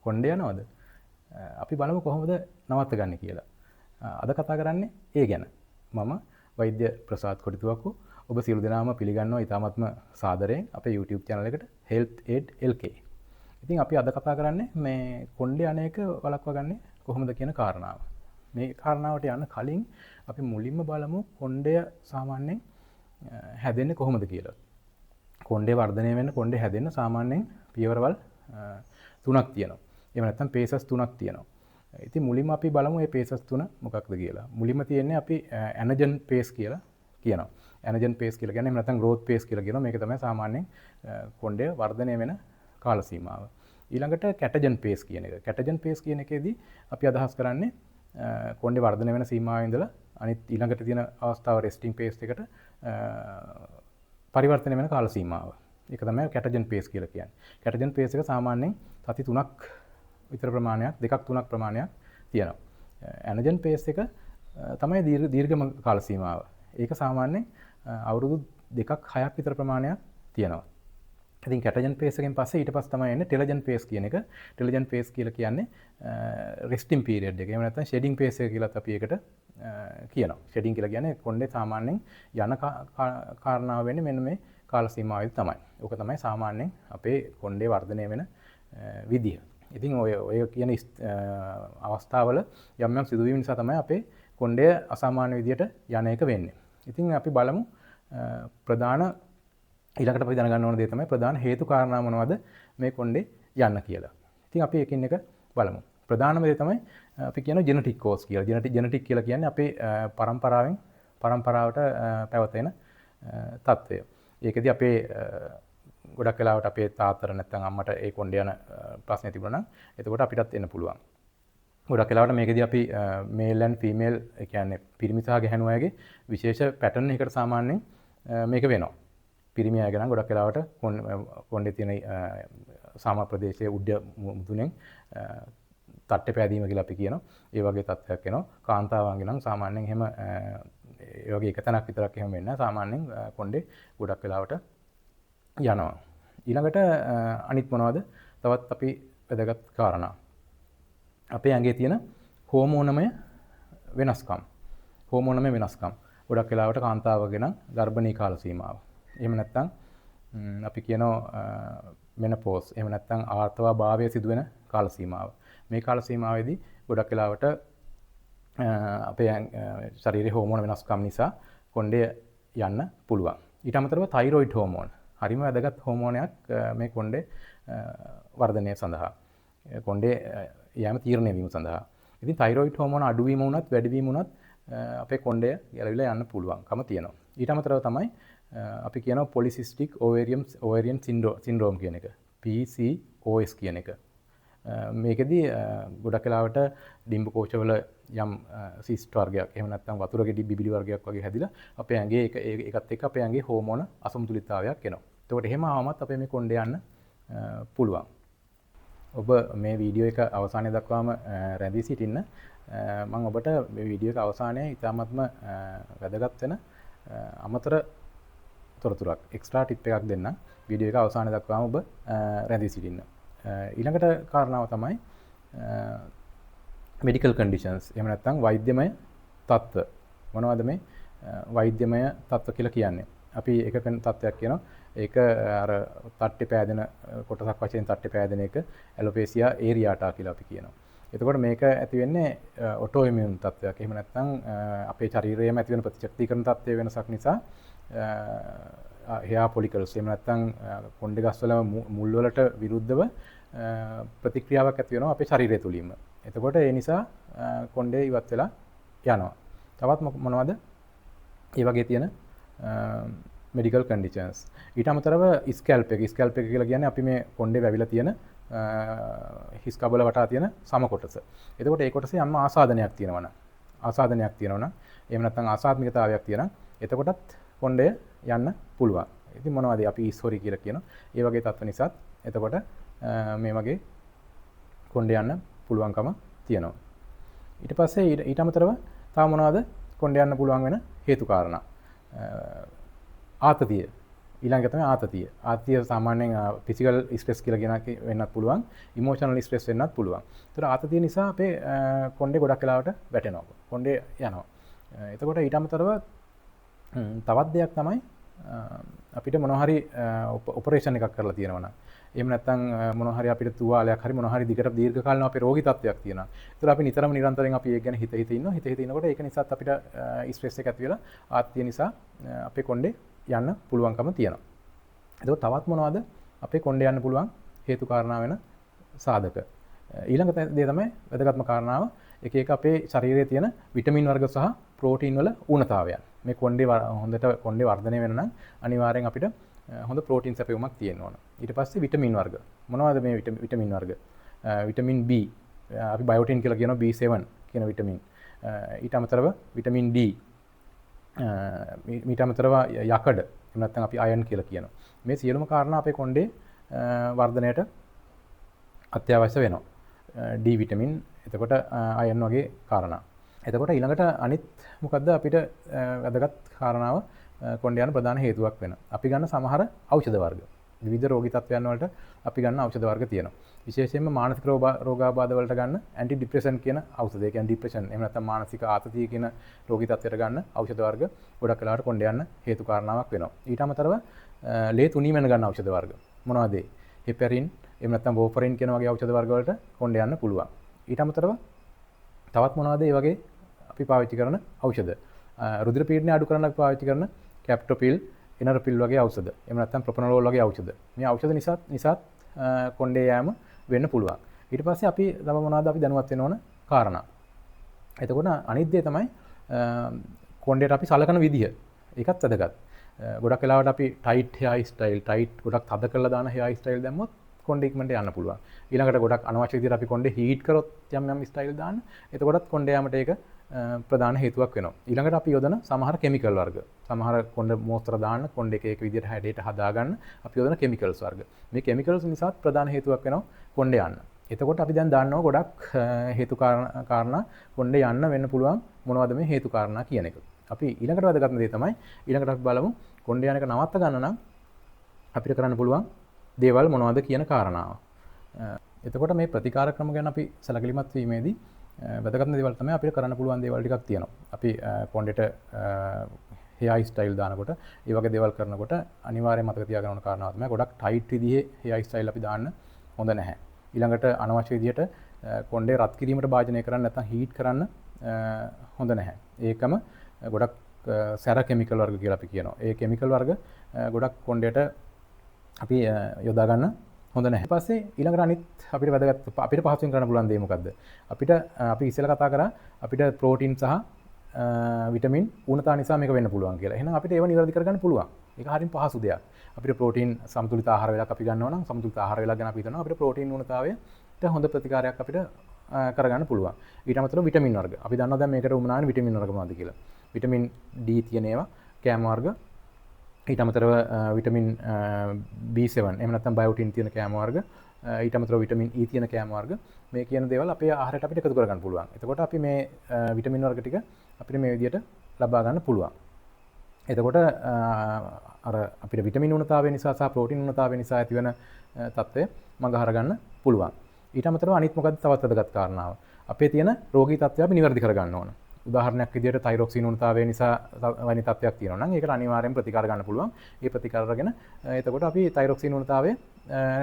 කොණ්ඩේ යනවද? අපි බලමු කොහොමද නවත්ත ගන්න කියලා. අද කතා කරන්නේ ඒ ගැන. මම වෛද්‍ය ප්‍රසාද් කොටිතුවක්කු ඔබ සියලු දෙනාම පිළිගන්නවා ඉතාමත්ම සාදරයෙන් අපේ YouTube channel එකට Health Aid LK. ඉතින් අපි අද කතා කරන්නේ මේ කොණ්ඩේ අනේක වළක්වා ගන්නේ කොහොමද කියන කාරණාව. මේ කාරණාවට යන්න කලින් අපි මුලින්ම බලමු කොණ්ඩය සාමාන්‍යයෙන් හැදෙන්නේ කොහොමද කියලා. කොණ්ඩේ වර්ධනය වෙන්න කොණ්ඩේ හැදෙන්න සාමාන්‍යයෙන් පියවරවල් තුනක් තියෙනවා. එහෙම නැත්නම් පේසස් තුනක් තියෙනවා. ඉතින් මුලින්ම අපි බලමු මේ පේසස් තුන මොකක්ද කියලා. මුලින්ම තියෙන්නේ අපි ඇනජන් පේස් කියලා කියනවා. ඇනජන් පේස් කියලා කියන්නේ එහෙම නැත්නම් ග්‍රෝත් පේස් කියලා කියනවා. මේක තමයි සාමාන්‍යයෙන් කොණ්ඩය වර්ධනය වෙන කාල සීමාව. ඊළඟට කැටජන් පේස් කියන එක. කැටජන් පේස් කියන එකේදී අපි අදහස් කරන්නේ කොණ්ඩේ වර්ධනය වෙන සීමාවේ ඉඳලා අනිත් ඊළඟට තියෙන අවස්ථාව රෙස්ටිං පේස් එකට පරිවර්තනය වෙන කාල සීමාව. ඒක තමයි කැටජන් පේස් කියලා කියන්නේ. කැටජන් පේස් එක සාමාන්‍යයෙන් සති 3ක් විතර ප්‍රමාණයක්, දෙකක් තුනක් ප්‍රමාණයක් තියෙනවා. ඇනජන් පේස් එක තමයි දීර්ඝම කාල සීමාව. ඒක සාමාන්‍යයෙන් අවුරුදු 2ක් 6ක් විතර ප්‍රමාණයක් තියෙනවා. ඉතින් කැටජන් පේස් එකෙන් පස්සේ ඊට පස්සේ තමයි එන්නේ ටෙලජන් පේස් කියන එක. ටෙලජන් පේස් කියලා කියන්නේ රෙස්ටිං පීරියඩ් එක. එහෙම නැත්නම් ෂෙඩින් පේස් එක කියලාත් අපි ඒකට කියනවා. ෂෙඩින් කියලා කියන්නේ කොණ්ඩේ සාමාන්‍යයෙන් යන කාරණාව වෙන්නේ මෙන්න මේ කාල සීමාවෙදි තමයි. ඕක තමයි සාමාන්‍යයෙන් අපේ කොණ්ඩේ වර්ධනය වෙන විදිය. ඉතින් ඔය කියන අවස්ථාවල යම් යම් සිදුවීම් නිසා තමයි අපේ කොණ්ඩය අසාමාන්‍ය විදියට යන එක වෙන්නේ. ඉතින් අපි බලමු ප්‍රධාන ඊළඟට අපි දැනගන්න ඕන දේ තමයි ප්‍රධාන හේතු කාරණා මොනවද මේ කොණ්ඩේ යන්න කියලා. ඉතින් අපි එකින් එක බලමු. ප්‍රධානම දේ තමයි අපි කියන ජෙනටික් කෝස් කියලා. ජෙනටික් කියලා කියන්නේ අපේ පරම්පරාවෙන් පරම්පරාවට පැවතෙන තත්ත්වය. ඒකෙදි අපේ ගොඩක් වෙලාවට අපේ තාත්තට නැත්නම් අම්මට ඒ කොණ්ඩේ යන ප්‍රශ්නේ තිබුණා නම් එතකොට අපිටත් එන්න පුළුවන්. ගොඩක් වෙලාවට මේකෙදි අපි මේල් ඇන්ඩ් ෆීමේල්, ඒ කියන්නේ පිරිමි සහ ගැහැණු අයගේ විශේෂ පැටර්න් එකකට සාමාන්‍යයෙන් මේක වෙනවා. පිරිමි අයගේ නම් ගොඩක් වෙලාවට කොණ්ඩේ තියෙන සාම ප්‍රදේශයේ උඩ මුදුනෙන් තට්ටේ පෑදීම කියලා අපි කියනවා. ඒ වගේ තත්ත්වයක් එනවා. කාන්තාවන්ගේ නම් සාමාන්‍යයෙන් එහෙම ඒ වගේ එක තැනක් විතරක් එහෙම වෙන්නේ නැහැ. සාමාන්‍යයෙන් කොණ්ඩේ ගොඩක් වෙලාවට යනවා. ඊළඟට අනිත් මොනවද? තවත් අපි වැදගත් කාරණා. අපේ ඇඟේ තියෙන හෝමෝනමය වෙනස්කම්. හෝමෝනමය වෙනස්කම්. ගොඩක් වෙලාවට කාන්තාවගේ නම් ගර්භණී කාල සීමාව. එහෙම නැත්නම් අපි කියනවා මෙනපෝස්. එහෙම නැත්නම් ආර්තවා භාවය සිදුවෙන කාල සීමාව. මේ කාල සීමාවේදී ගොඩක් වෙලාවට අපේ ශරීරයේ හෝමෝන වෙනස්කම් නිසා කොණ්ඩය යන්න පුළුවන්. ඊට අමතරව තයිරොයිඩ් හෝමෝන. හරිම වැදගත් හෝමෝනයක් මේ කොණ්ඩේ වර්ධනය සඳහා. කොණ්ඩේ යෑම තීරණය වීම සඳහා. ඉතින් තයිරොයිඩ් හෝමෝන අඩුවීම වුණත් වැඩිවීම වුණත් අපේ කොණ්ඩය ගැලවිලා යන්න පුළුවන්කම තියෙනවා. ඊට අමතරව තමයි අපි කියනවා පොලිසිස්ටික් ඕවේරියන් සින්ඩ්‍රෝම් කියන එක. PCOS කියන එක. මේකෙදි ගොඩක් වෙලාවට ඩිම්බ කෝෂවල යම් සිස්ට් වර්ගයක් එහෙම නැත්නම් වතුර ගෙඩි බිබිලි වර්ගයක් වගේ හැදිලා අපේ ඇඟේ ඒකත් එක්ක අපේ ඇඟේ හෝමෝන අසමතුලිතතාවයක් එනවා. එතකොට එහෙම ආවමත් අපේ මේ කොණ්ඩේ යන්න පුළුවන්. ඔබ මේ වීඩියෝ එක අවසානය දක්වාම රැඳී සිටින්න. මම ඔබට මේ වීඩියෝ එක අවසානයේ ඉතාමත්ම වැදගත් වෙන අමතර තොරතුරක් එක්ස්ට්‍රා ටිප් එකක් දෙන්නම්. වීඩියෝ එක අවසානය දක්වාම ඔබ රැඳී සිටින්න. ඊළඟට කාරණාව තමයි මෙඩිකල් කන්ඩිෂන්ස්. එහෙම නැත්නම් වෛද්‍යමය තත්ත්ව. මොනවද මේ වෛද්‍යමය තත්ත්ව කියලා කියන්නේ? අපි එක තත්ත්වයක් කියනවා. ඒක අර තට්ටේ පෑදෙන කොටසක් වශයෙන් තට්ටේ පෑදෙන එක ඇලොපේසියා ඒරියාටා කියලා අපි කියනවා. එතකොට මේක ඇති වෙන්නේ ඔටෝ ඉමියුන් තත්ත්වයක්. එහෙම නැත්නම් අපේ ශරීරයේම ඇති වෙන ප්‍රතිශක්තිකරණ තත්ත්වයේ වෙනසක් නිසා හෙයා ෆොලිකල්ස් එහෙම නැත්නම් කොණ්ඩේ ගස්වල මුල් වලට විරුද්ධව ප්‍රතික්‍රියාවක් ඇති වෙනවා අපේ ශරීරය තුලින්ම. එතකොට ඒ නිසා කොණ්ඩේ ඉවත් වෙලා යනවා. තවත් මොනවද? ඒ වගේ තියෙන මෙඩිකල් කන්ඩිෂන්ස්. ඊට අමතරව ස්කැල්ප් එක. ස්කැල්ප් එක කියලා කියන්නේ අපි මේ කොණ්ඩේ වැවිලා තියෙන හිස් කබල වටා තියෙන සම කොටස. එතකොට ඒ කොටසේ යම් ආසාදනයක් තියෙනවා නම්, ආසාදනයක් තියෙනවා නම්, එහෙම නැත්නම් ආසාත්මිකතාවයක් තියෙනවා නම්, එතකොටත් කොණ්ඩය යන්න පුළුවන්. ඉතින් මොනවද අපි ඉස්හොරි කියලා කියනවා. ඒ වගේ තත්ත්ව නිසාත් එතකොට මේ වගේ කොණ්ඩය යන්න පුළුවන්කම තියෙනවා. ඊට පස්සේ ඊට අමතරව තව මොනවද කොණ්ඩය යන්න පුළුවන් වෙන හේතු කාරණා? ආතතිය. ඊළඟ එක තමයි ආතතිය. ආතතිය සාමාන්‍යයෙන් ෆිසිකල් ස්ට්‍රෙස් කියලා කියන වෙන්නත් පුළුවන්, ඉමෝෂනල් ස්ට්‍රෙස් වෙන්නත් පුළුවන්. ඒතර ආතතිය නිසා අපේ කොණ්ඩේ ගොඩක් වෙලාවට වැටෙනවා. කොණ්ඩේ යනවා. එතකොට ඊට අමතරව තවත් දෙයක් තමයි අපිට මොනවා හරි ඔපරේෂන් එකක් කරලා තියෙනවා නම්, එහෙම නැත්නම් මොනවා හරි අපිට තුවාලයක් හරි මොනවා හරි දිගට දීර්ඝ කාලිනව අපේ රෝගී තත්ත්වයක් තියෙනවා. ඒතර අපි නිතරම නිරන්තරයෙන් අපි ඒක ගැන හිත හිත ඉන්නවා. හිත හිත ඉනකොට ඒක නිසාත් අපිට ස්ට්‍රෙස් එක ඇති වෙලා ආතතිය නිසා අපේ කොණ්ඩේ යන්න පුළුවන්කම තියෙනවා. එතකොට තවත් මොනවද අපේ කොණ්ඩේ යන්න පුළුවන් හේතු කාරණා වෙන සාධක? ඊළඟ දේ තමයි වැදගත්ම කාරණාව, එක එක අපේ ශරීරයේ තියෙන විටමින් වර්ග සහ ප්‍රෝටීන් වල ඌනතාවයන්. මේ කොණ්ඩේ හොඳට කොණ්ඩේ වර්ධනය වෙන නම් අනිවාර්යෙන් අපිට හොඳ ප්‍රෝටීන් සැපයුමක් තියෙන්න ඕන. ඊට පස්සේ විටමින් වර්ග. මොනවද මේ විටමින් වර්ග? විටමින් B, අපි බයෝටින් කියලා කියනවා, B7 කියන විටමින්. ඊට අමතරව විටමින් D, ඊට අමතරව යකඩ, එහෙම නැත්නම් අපි අයර්න් කියලා කියනවා. මේ සියලුම කාරණා අපේ කොණ්ඩේ වර්ධනයට අත්‍යවශ්‍ය වෙනවා. D vitamin, එතකොට අයර්න් වගේ කාරණා. එතකොට ඊළඟට අනිත් මොකද්ද අපිට වැදගත් කාරණාව කොණ්ඩේ යන ප්‍රධාන හේතුවක් වෙන? අපි ගන්න සමහර ඖෂධ වර්ග. විවිධ රෝගී තත්ත්වයන් වලට අපි ගන්න ඖෂධ වර්ග තියෙනවා. විශේෂයෙන්ම මානසික රෝගාබාධ වලට ගන්න ඇන්ටි ඩිප්‍රෙසන් කියන ඖෂධ. ඒ කියන්නේ ඩිප්‍රෙෂන් එහෙම නැත්නම් මානසික ආතතිය කියන රෝගී තත්ත්වයට ගන්න ඖෂධ වර්ග ගොඩක් වෙලාවට කොණ්ඩේ යන්න හේතු කාරණාවක් වෙනවා. ඊට අමතරව ලේ තුනී වෙන ගන්න ඖෂධ වර්ග. මොනවද ඒ? හෙපරින් එහෙම නැත්නම් වෝෆරින් කියන වගේ ඖෂධ වර්ග වලට කොණ්ඩේ යන්න පුළුවන්. ඊට අමතරව තවත් මොනවද ඒ වගේ අපි පාවිච්චි කරන ඖෂධ? රුධිර පීඩනය අඩු කරන්න අපි පාවිච්චි කරන කැප්ටොපිල්, එනරපිල් වගේ ඖෂධ. එහෙම නැත්නම් ප්‍රොපනෝලෝල් වගේ ඖෂධ. මේ ඖෂධ නිසාත් කොණ්ඩේ යෑම වෙන්න පුළුවන්. ඊට පස්සේ අපි තව මොනවද අපි දැනුවත් වෙන්න ඕන කාරණා? එතකොට අනිත් දේ තමයි කොණ්ඩේට අපි සලකන විදිහ. ඒකත් වැදගත්. ගොඩක් වෙලාවට අපි ටයිට් හෙයාර් ස්ටයිල්, ටයිට් ගොඩක් තද කරලා දාන හෙයාර් ස්ටයිල් දැම්මොත් කොණ්ඩේ ඉක්මනට යන්න පුළුවන්. ඊළඟට ගොඩක් අනවශ්‍ය විදිහට අපි කොණ්ඩේ හීට් කරොත් යම් යම් ස්ටයිල් දාන්න, එතකොටත් කොණ්ඩේ යාමට ඒක ප්‍රධාන හේතුවක් වෙනවා. ඊළඟට අපි යොදන සමහර කෙමිකල් වර්ග, සමහර කොණ්ඩ මෝස්තර දාන්න, කොණ්ඩ එක එක විදිහට හැඩයට හදාගන්න අපි යොදන කෙමිකල්ස් වර්ග. මේ කෙමිකල්ස් නිසාත් ප්‍රධාන හේතුවක් වෙනවා කොණ්ඩ යන්න. එතකොට අපි දැන් දන්නවා ගොඩක් හේතු කාරණා කොණ්ඩේ යන්න වෙන්න පුළුවන් මොනවද මේ හේතු කාරණා කියන එක. අපි ඊළඟට වැදගත්ම දේ තමයි ඊළඟට අපි බලමු කොණ්ඩේ යන එක නවත්ත ගන්න නම් අපිට කරන්න පුළුවන් දේවල් මොනවද කියන කාරණාව. එතකොට මේ ප්‍රතිකාර ක්‍රම ගැන අපි සැලකිලිමත් වීමේදී වැදගත්ම දේවල් තමයි අපිට කරන්න පුළුවන් දේවල් ටිකක් තියෙනවා. අපි කොණ්ඩේට හෙයාර් ස්ටයිල් දානකොට ඒ වගේ දේවල් කරනකොට අනිවාර්යයෙන් මතක තියාගන්න ඕන කාරණාව තමයි ගොඩක් ටයිට් විදිහේ හෙයාර් ස්ටයිල් අපි දාන්න හොඳ නැහැ. ඊළඟට අනවශ්‍ය විදිහට කොණ්ඩේ රත් කිරීමට භාජනය කරන්න නැත්නම් හීට් කරන්න හොඳ නැහැ. ඒකම ගොඩක් සැර කෙමිකල් වර්ග කියලා අපි කියනවා. ඒ කෙමිකල් වර්ග ගොඩක් කොණ්ඩේට අපි යොදා ගන්න හොඳ නැහැ. ඊට පස්සේ ඊළඟට අනිත් අපිට වැදගත් අපිට පහසුවෙන් කරන්න පුළුවන් දේ මොකද්ද? අපිට අපි ඉස්සෙල්ලා කතා කරා අපිට ප්‍රෝටීන් සහ විටමින් ඌනතා නිසා මේක වෙන්න පුළුවන් කියලා. එහෙනම් අපිට ඒව නිවැරදි කරගන්න පුළුවන්. ඒක හරිම පහසු දෙයක්. අපිට ප්‍රෝටීන් සමතුලිත ආහාර වේලක් අපි ගන්නවා නම් සමතුලිත ආහාර වේලක් ගැන අපි හිතනවා අපිට ප්‍රෝටීන් ඌනතාවයට හොඳ ප්‍රතිකාරයක් අපිට කරගන්න පුළුවන්. ඊට අමතරව විටමින් වර්ග. අපි දන්නවා දැන් මේකට උමනා වෙන විටමින් වර්ග මොනවද කියලා. විටමින් D තියෙන ඒවා කෑම වර්ග. ඊට අමතරව විටමින් B7 එහෙම නැත්නම් බයෝටින් තියෙන කෑම වර්ග, ඊට අමතරව විටමින් E තියෙන කෑම වර්ග, මේ කියන දේවල් අපේ ආහාරයට අපිට එකතු කරගන්න පුළුවන්. එතකොට අපි මේ විටමින් වර්ග ටික අපිට මේ විදිහට ලබා ගන්න පුළුවන්. එතකොට අර අපිට විටමින් ඌනතාවය නිසා සහ ප්‍රෝටීන් ඌනතාවය නිසා ඇතිවන තත්ත්වය මඟ හරගන්න පුළුවන්. ඊට අමතරව අනිත් මොකද්ද තවත් වැදගත් කාරණාව? අපේ තියෙන රෝගී තත්ත්වය අපි නිවැරදි කරගන්න ඕන. උදාහරණයක් විදිහට තයිරොක්සින් ඌනතාවය නිසා වැනි තත්ත්වයක් තියෙනවා නම් ඒකට අනිවාර්යෙන් ප්‍රතිකාර ගන්න පුළුවන්. ඒ ප්‍රතිකාර අරගෙන එතකොට අපි තයිරොක්සින් ඌනතාවය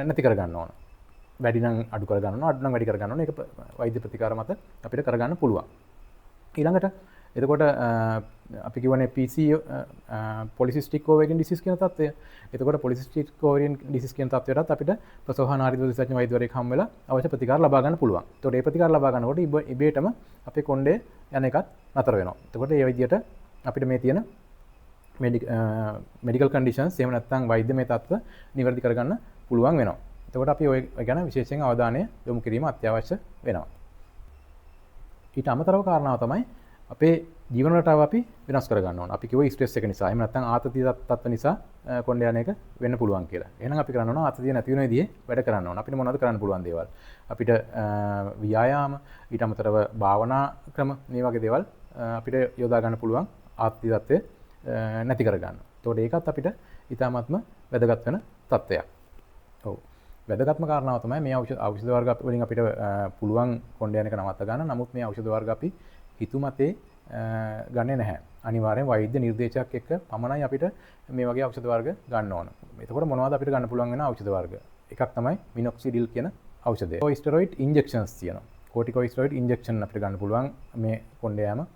නැති කරගන්න ඕන. වැඩි නම් අඩු කරගන්න ඕන, අඩු නම් වැඩි කරගන්න ඕන. ඒක වෛද්‍ය ප්‍රතිකාර මත අපිට කරගන්න පුළුවන්. ඊළඟට එතකොට අපි කියවනේ PC polycystic ovarian disease කියන තත්ත්වය. එතකොට පොලිසිස්ටික් ඕවරියන් ඩිසීස් කියන තත්ත්වයටත් අපිට ප්‍රසව හා නාරි විශේෂඥ වෛද්‍යවරයෙක් හම් වෙලා අවශ්‍ය ප්‍රතිකාර ලබා ගන්න පුළුවන්. එතකොට මේ ප්‍රතිකාර ලබා ගන්නකොට ඉබේටම අපේ කොණ්ඩේ යන එකත් නතර වෙනවා. එතකොට මේ විදිහට අපිට මේ තියෙන මෙඩිකල් කන්ඩිෂන්ස් එහෙම නැත්නම් වෛද්‍යමය තත්ත්ව නිවැරදි කරගන්න පුළුවන් වෙනවා. එතකොට අපි ඔය ගැන විශේෂයෙන් අවධානය යොමු කිරීම අත්‍යවශ්‍ය වෙනවා. ඊට අමතරව කාරණාව තමයි අපේ ජීවන රටාව අපි වෙනස් කරගන්න ඕන. අපි කිව්වා ස්ට්‍රෙස් එක නිසා, එහෙම නැත්නම් ආතතිය තත්ත්ව නිසා කොණ්ඩේ යන එක වෙන්න පුළුවන් කියලා. එහෙනම් අපි කරන්න ඕන ආතතිය නැති වෙන විදිහේ වැඩ කරන්න ඕන. අපිට මොනවද කරන්න පුළුවන් දේවල්? අපිට ව්‍යායාම, ඊට අමතරව භාවනා ක්‍රම මේ වගේ දේවල් අපිට යොදා ගන්න පුළුවන් ආතතිය තත්ත්වය නැති කරගන්න. එතකොට ඒකත් අපිට ඉතාමත්ම වැදගත් වෙන තත්ත්වයක්. ඔව්. වැදගත්ම කාරණාව තමයි මේ ඖෂධ වර්ග වලින් අපිට පුළුවන් කොණ්ඩ යන එක නවත්ත ගන්න. නමුත් මේ ඖෂධ වර්ග අපි හිතුමතේ ගන්නෙ නැහැ. අනිවාර්යෙන් වෛද්‍ය නිර්දේශයක් එක්ක පමණයි අපිට මේ වගේ ඖෂධ වර්ග ගන්න ඕන. එතකොට මොනවද අපිට ගන්න පුළුවන් වෙන ඖෂධ වර්ග? එකක් තමයි මිනොක්සිඩිල් කියන ඖෂධය. ස්ටෙරොයිඩ් ඉන්ජෙක්ෂන්ස් තියෙනවා. කෝටිකොස්ටෙරොයිඩ් ඉන්ජෙක්ෂන් අපිට ගන්න පුළුවන් මේ කොණ්ඩ යෑම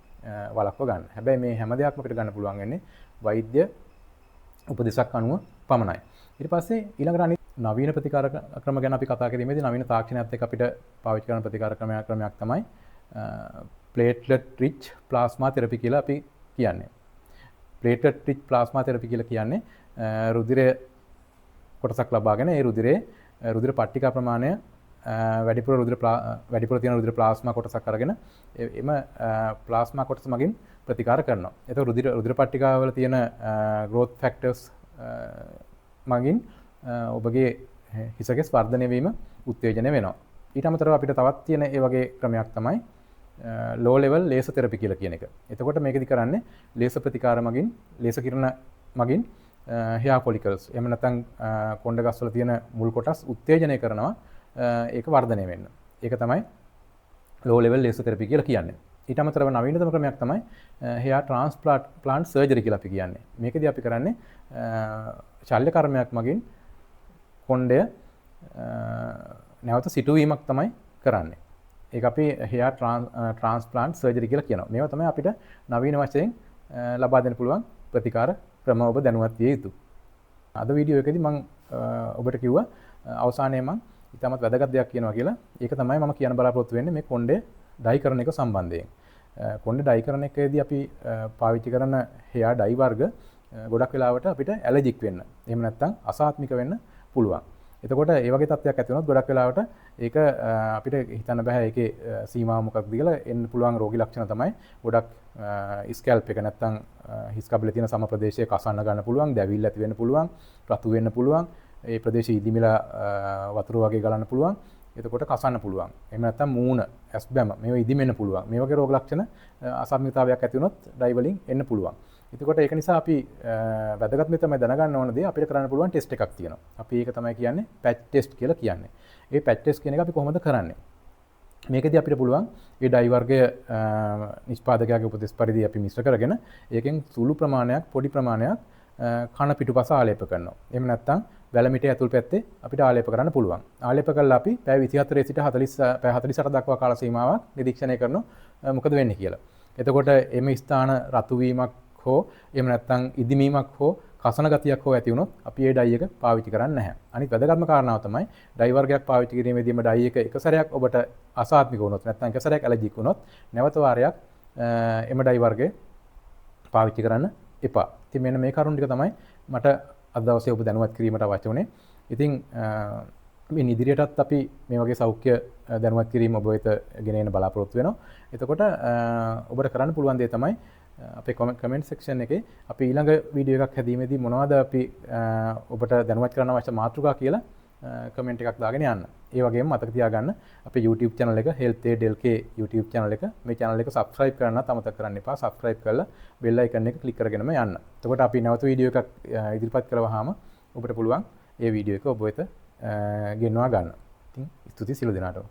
වළක්ව ගන්න. හැබැයි මේ හැම දෙයක්ම අපිට ගන්න පුළුවන් වෙන්නේ වෛද්‍ය උපදෙසක් අනුව පමණයි. ඊට පස්සේ ඊළඟට අනිත් නවීන ප්‍රතිකාර ක්‍රම ගැන අපි කතා කිරීමේදී නවීන තාක්ෂණයත් එක්ක අපිට පාවිච්චි කරන ප්‍රතිකාර ක්‍රමයක් තමයි ප්ලේට්ලට් රිච් ප්ලාස්මා තෙරපි කියලා අපි කියන්නේ. ප්ලේට්ලට් රිච් ප්ලාස්මා තෙරපි කියලා කියන්නේ රුධිරය කොටසක් ලබාගෙන ඒ රුධිරයේ රුධිර පට්ටිකා ප්‍රමාණය වැඩිපුර තියෙන රුධිර ප්ලාස්මා කොටසක් අරගෙන එම ප්ලාස්මා කොටස මගින් ප්‍රතිකාර කරනවා. එතකොට රුධිර පට්ටිකාවල තියෙන ග්‍රෝත් ෆැක්ටර්ස් මගින් ඔබගේ හිසකෙස් වර්ධනය වීම උත්තේජනය වෙනවා. ඊට අමතරව අපිට තවත් තියෙන ඒ වගේ ක්‍රමයක් තමයි ලෝ ලෙවල් ලේසර් තෙරපි කියලා කියන එක. එතකොට මේකෙදි කරන්නේ ලේසර් ප්‍රතිකාර මගින්, ලේසර් කිරණ මගින් හෙයා ෆොලිකල්ස් එහෙම නැත්නම් කොණ්ඩ ගස්වල තියෙන මුල් කොටස් උත්තේජනය කරනවා ඒක වර්ධනය වෙන්න. ඒක තමයි ලෝ ලෙවල් ලේසර් තෙරපි කියලා කියන්නේ. ඊට අමතරව නවීනතම ක්‍රමයක් තමයි හෙයා ට්‍රාන්ස්ප්ලාන්ට් සර්ජරි කියලා අපි කියන්නේ. මේකෙදි අපි කරන්නේ ශල්‍ය කර්මයක් මගින් කොණ්ඩය නැවත සිටුවීමක් තමයි කරන්නේ. ඒක අපි හෙයා ට්‍රාන්ස්ප්ලාන්ට් සර්ජරි කියලා කියනවා. මේවා තමයි අපිට නවීන වශයෙන් ලබා දෙන්න පුළුවන් ප්‍රතිකාර ක්‍රම ඔබ දැනුවත් විය යුතුයි. අද වීඩියෝ එකේදී මම ඔබට කිව්වා අවසානයේ මම ඉතාමත් වැදගත් දෙයක් කියනවා කියලා. ඒක තමයි මම කියන්න බලාපොරොත්තු වෙන්නේ මේ කොණ්ඩේ ඩයි කරන එක සම්බන්ධයෙන්. කොණ්ඩේ ඩයි කරන එකේදී අපි පාවිච්චි කරන හෙයා ඩයි වර්ග ගොඩක් වෙලාවට අපිට ඇලර්ජික් වෙන්න, එහෙම නැත්නම් අසාත්මික වෙන්න පුළුවන්. එතකොට ඒ වගේ තත්ත්වයක් ඇති වුණොත් ගොඩක් වෙලාවට ඒක අපිට හිතන්න බෑ ඒකේ සීමාව මොකක්ද කියලා. එන්න පුළුවන් රෝගී ලක්ෂණ තමයි ගොඩක් ස්කැල්ප් එක නැත්නම් හිස් කබලේ තියෙන සම ප්‍රදේශයේ කසන්න ගන්න පුළුවන්, දැවිල්ල ඇති වෙන්න පුළුවන්, රතු වෙන්න පුළුවන්, ඒ ප්‍රදේශය ඉදිමිලා වතුර වගේ ගලන්න පුළුවන්. එතකොට කසන්න පුළුවන්. එහෙම නැත්නම් මූණ, ඇස් බැම මේවා ඉදිමෙන්න පුළුවන්. මේ වගේ රෝග ලක්ෂණ අසාත්මිකතාවයක් ඇති වුණොත් ඩයි වලින් එන්න පුළුවන්. එතකොට ඒක නිසා අපි වැදගත්ම තමයි දැනගන්න ඕන දේ අපිට කරන්න පුළුවන් ටෙස්ට් එකක් තියෙනවා. අපි ඒක තමයි කියන්නේ පැච් ටෙස්ට් කියලා කියන්නේ. ඒ පැච් ටෙස්ට් කියන එක අපි කොහොමද කරන්නේ? මේකෙදි අපිට පුළුවන් ඒ ඩයි වර්ගය නිෂ්පාදකයාගේ උපදෙස් පරිදි අපි මිශ්‍ර කරගෙන ඒකෙන් සුළු ප්‍රමාණයක්, පොඩි ප්‍රමාණයක් කන පිටුපස ආලේප කරනවා. එහෙම නැත්නම් වැලමිටේ ඇතුල් පැත්තේ අපිට ආලේප කරන්න පුළුවන්. ආලේප කළා අපි පැය 24 සිට පැය 48 දක්වා කාල සීමාවක් නිරීක්ෂණය කරනවා මොකද වෙන්නේ කියලා. එතකොට එම ස්ථාන රතු වීමක් හෝ එහෙම නැත්නම් ඉදිමීමක් හෝ කසන ගතියක් හෝ ඇති වුණොත් අපි ඒ ඩයි එක පාවිච්චි කරන්නේ නැහැ. අනිත් වැදගත්ම කාරණාව තමයි ඩයි වර්ගයක් පාවිච්චි කිරීමේදීම ඩයි එක එක සැරයක් ඔබට අසාත්මික වුණොත් නැත්නම් එක සැරයක් ඇලර්ජික් වුණොත් නැවත වාරයක් එම ඩයි වර්ගය පාවිච්චි කරන්න එපා. ඉතින් මෙන්න මේ කරුණු ටික තමයි මට අද දවසේ ඔබ දැනුවත් කිරීමට අවශ්‍ය වුණේ. ඉතින් මේ ඉදිරියටත් අපි මේ වගේ සෞඛ්‍ය දැනුවත් කිරීම ඔබ වෙත ගෙන එන්න බලාපොරොත්තු වෙනවා. එතකොට ඔබට කරන්න පුළුවන් දේ තමයි අපේ කමෙන්ට් සෙක්ෂන් එකේ අපි ඊළඟ වීඩියෝ එකක් හැදීමේදී මොනවද අපි ඔබට දැනුවත් කරන්න අවශ්‍ය මාතෘකා කියලා කමෙන්ට් එකක් දාගෙන යන්න. ඒ වගේම මතක තියාගන්න අපේ YouTube channel එක Health Aid LK YouTube channel එක, මේ channel එක subscribe කරන්නත් අමතක කරන්න එපා. Subscribe කරලා bell icon එක ක්ලික් කරගෙනම යන්න. එතකොට අපි නැවත වීඩියෝ එකක් ඉදිරිපත් කරවහම ඔබට පුළුවන් ඒ වීඩියෝ එක ඔබ වෙත ගෙන්වා ගන්න. ඉතින් ස්තුතියි සියලු දෙනාටම.